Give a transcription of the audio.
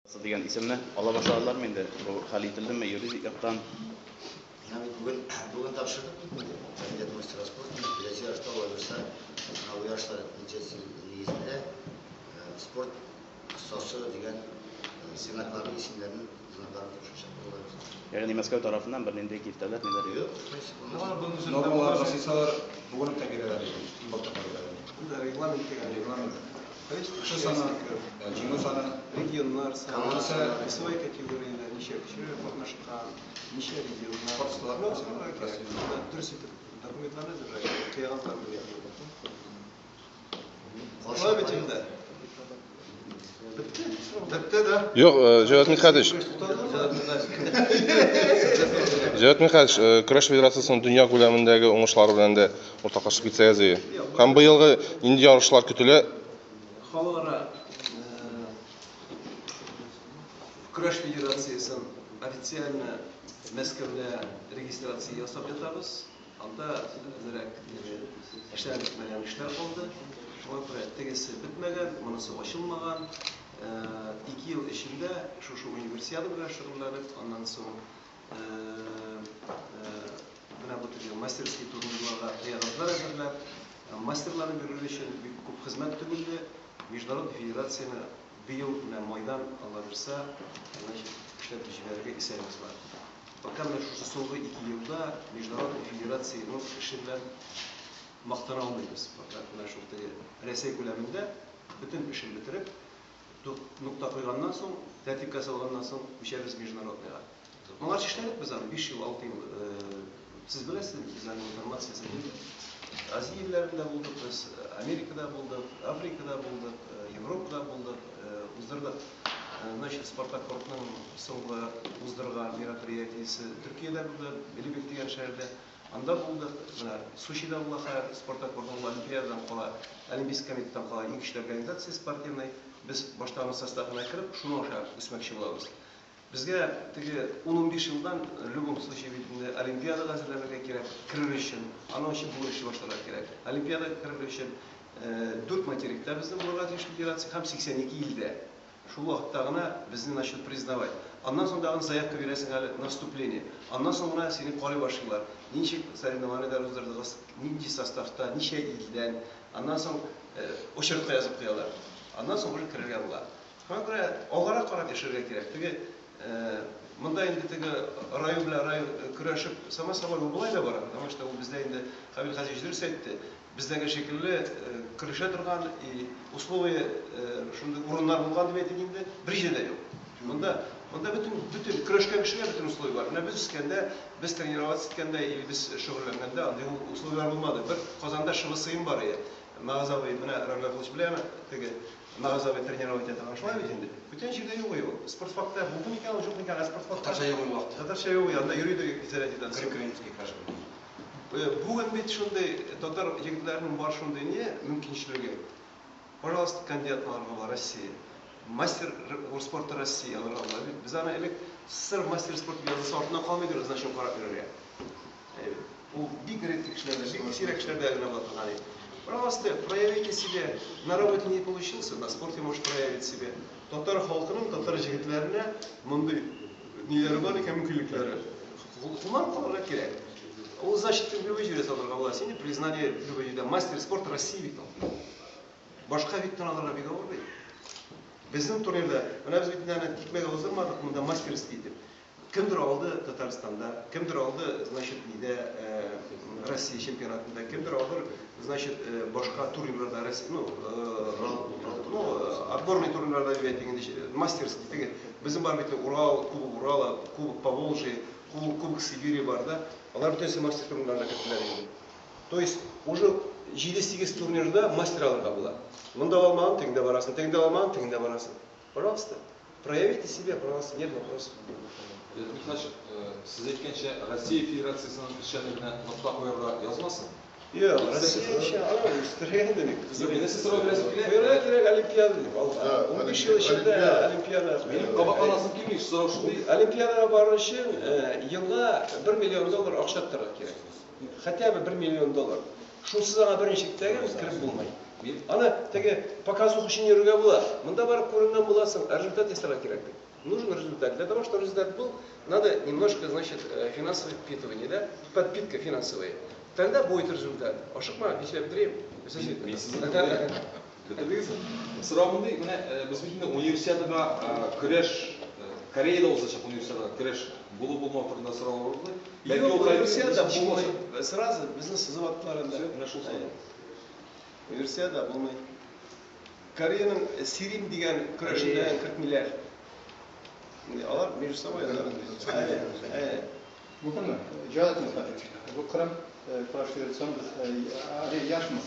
Дигән исемне ала башладылармы инде? Бу хәл ителдеме юридик яктан? Менә бит бүген, бүген тапшырдык бит инде. Кандидат мастера спорта, киләсе ярышта алла бирса, менә бу ярышлар нәтиҗәсе нигезендә спорт остасы дигән знакларны, исемнәрне, знакларны тапшырачакбыз, алла бирса. Ягъни Мәскәү тарафыннан бернинди киртәләр, ниләр юк? Юк, в принципе, у нас Нормалар жасыйсалар, бүген үк тә бирәләр иде. Иң баштан бирәләр иде. Анда регламент дигән. Регламент. Количество Кеше саны, участников, җиңү саны. Регионнар саны, Командасы. Весовой категориядә ничә кеше катнашкан, ничә регионнар. Спортчылар, Ну, аларга кирәк. Россия. Анда дөрес итеп документларны әзерләргә, кыягазларны бирергә. Шулай бит инде. Бетте. Бетте, да? Юк, Җәвәт Мидхәтович, Җәвәт Мидхәтович, көрәш федерациясенең дөнья күләмендәге уңышлары белән дә уртаклашып китсәгез иде. Һәм быелгы нинди ярышлар көтелә? Халыкара көрәш федерациясен официально Мәскәүдә регистрация ясап ятабыз. Анда әзрәк эшләнеп бетмәгән эшләр калды. Шуңа күрә тегесе бетмәгән, монысы ачылмаган. 2 ел эчендә шушы универсиада белән шөгыльләнеп, аннан соң менә бу теге мастерский турнирларга кыягазлар әзерләп, мастерларны бирер өчен бик күп хезмәт түгелде. Международный федерацияне быел менә майдан, Алла бирса, значит, эшләп җибәрергә исәбебез бар. Пока менә шушы соңгы 2 елда Международный федерацияның эше белән мактана алмыйбыз. Пока менә шул теге Рәсәй күләмендә бөтен эшен бетереп, нокта куйганнан соң, тәртипкә салганнан соң күчәбез международныйга. Моңарчы эшләдек без аны 5 ел, 6 ел, сез беләсез, без аның информациясен бирдек. Азия илләрендә булдык без, Америкада булдык, Африкада булдык, Европада булдык, уздырдык. Значит, Спартак Кортның соңгы уздырган мероприятиесе Төркиядә булды, Белебек дигән шәһәрдә. Анда булдык, менә Сочида була хәзер, Спартак Кортның Олимпиададан кала, Олимпийский комитеттан кала иң көчле организация спортивный. Без башта аның составына кереп, шуның аша үсмәкче булабыз. Безгә теге 10-15 елдан в любом случае бит инде Олимпиадага әзерләнергә кирәк, керер өчен, аның өчен бүген эшли башларга кирәк. Олимпиадага керер өчен 4 материкта безнең булырга тиеш федерация һәм 82 илдә. Шул вакытта гына безне начнут признавать. Аннан соң тагын заявка бирәсең әле на вступление. Аннан соң гына сине карый башлыйлар. Ничек соревнованиеләр уздырдыгыз, нинди составта, ничә илдән. Аннан соң очередка язып куялар. Аннан соң уже керергә була. Шуңа күрә алгарак карап яшәргә кирәк. Теге монда инде теге район белән район көрәшеп, само собой, ул болай да бара, потому что ул бездә инде Хәбил Хазиевич дөрес әйтте, бездәге шикелле көрәшә торган и условия шундый урыннар булган дип әйтик инде, бер җирдә дә юк. Монда, монда бөтен, бөтен көрәшкән кешегә бөтен условия бар. Менә без үскәндә, без тренироваться иткәндә или без шөгыльләнгәндә андый условияләр булмады. Бер Казанда ШВСМ бар иде. Мәгаз абый, менә Равил Абдуллович беләме, теге Мәгаз абый тренировать итә торган, шулай бит инде. Бүтән җирдә юк ул. Спортфакта булды микән ул, юк микән, ә спортфакта Татарча юк ул вакытта. Татарча юк, анда йөри дә заряд итә. Грек-римский көрәш булды. Бүген бит шундый татар егетләренең бар шундый не мөмкинчелеге. Пожалуйста, кандидат алырга була Россия. Мастер спорта России алырга була. Без аны элек СССР мастер спорта язылса артыннан калмый дөрес, значок карап йөрергә. Ул бик редкий кешеләрдә, бик сирәк кешеләрдә генә була торган иде. Пожалуйста, проявите себя. На работе не получился, на спорте можешь проявить себя. Татар халкының, татар җегетләренә мондый ниләре бар икән, мөмкинлекләре. Кулланып калырга кирәк. Ул, значит, в любой җирдә сатырга була. Сине признание в любой җирдә. Мастер спорта России бит ул. Башка бит алырга бик авыр бит. Безнең турнирда, менә без бит инде тикмәгә уздырмадык, монда мастерский итеп. Кемдер алды Татарстанда, кемдер алды, значит, нидә, Россия чемпионатында, кемдер алды, значит, башка турнирларда, Россия, ну, ну, отборный турнирларда дип әйтик инде, мастерский теге. Безнең бар бит Урал, Кубок Урала, Кубок Поволжья, Кубок Сибири бар да. Алар бөтенесе мастер турнирларына керделәр инде. То есть уже 7-8 турнирда мастер алырга була. Монда алмаган, тегендә барасың, тегендә алмаган, тегендә барасың. Пожалуйста, проявите себя, пожалуйста, нет вопросов. Михаил, сез әйткәнчә, Россия Федерациясенең эшчәнлегенә нокта куярга язмасын? Юк, Россия эше, ана үстерергә инде бик. Юк, мине сез сорау бирәсем килә. Куярга кирәк Олимпиада дип. Да, 15 ел эчендә Олимпиада. Минем кабатланасым килми, сорау шундый. Олимпиадага барыр өчен елга 1 миллион доллар акча тотарга кирәк. Хотя бы 1 миллион доллар. Шунсыз аңа берничек тә кереп булмый. Мин Аны теге показух өчен йөрергә була. Монда барып күренгән буласың, ә результат ясарга кирәк бит. Нужен результат. Для того, чтобы результат был, надо немножко, значит, финансовое впитывание, да? Подпитка финансовая. Тогда будет результат. Ашыкма, мин сөйләп бетерим. Мин сезне тыңлыйм. Бетердегезме? Сорау мондый, менә без бит инде универсиадага көрәш, Кореяда узачак универсиадага көрәш булу-булмау турында сораулар булды. Бәлки Юк, ул хәл универсиада ничек булмый. булачак? Сразу безне сызып аттылар инде. Всё, менә шул сорау. Универсиада булмый. Кореяның Сирим дигән көрәшендә кертмиләр. Алар между собой. Әйе. Мөмкинме? Җәләт Михайлович, бу Кырым Көрәш Федерациясының без әле яшьмыз.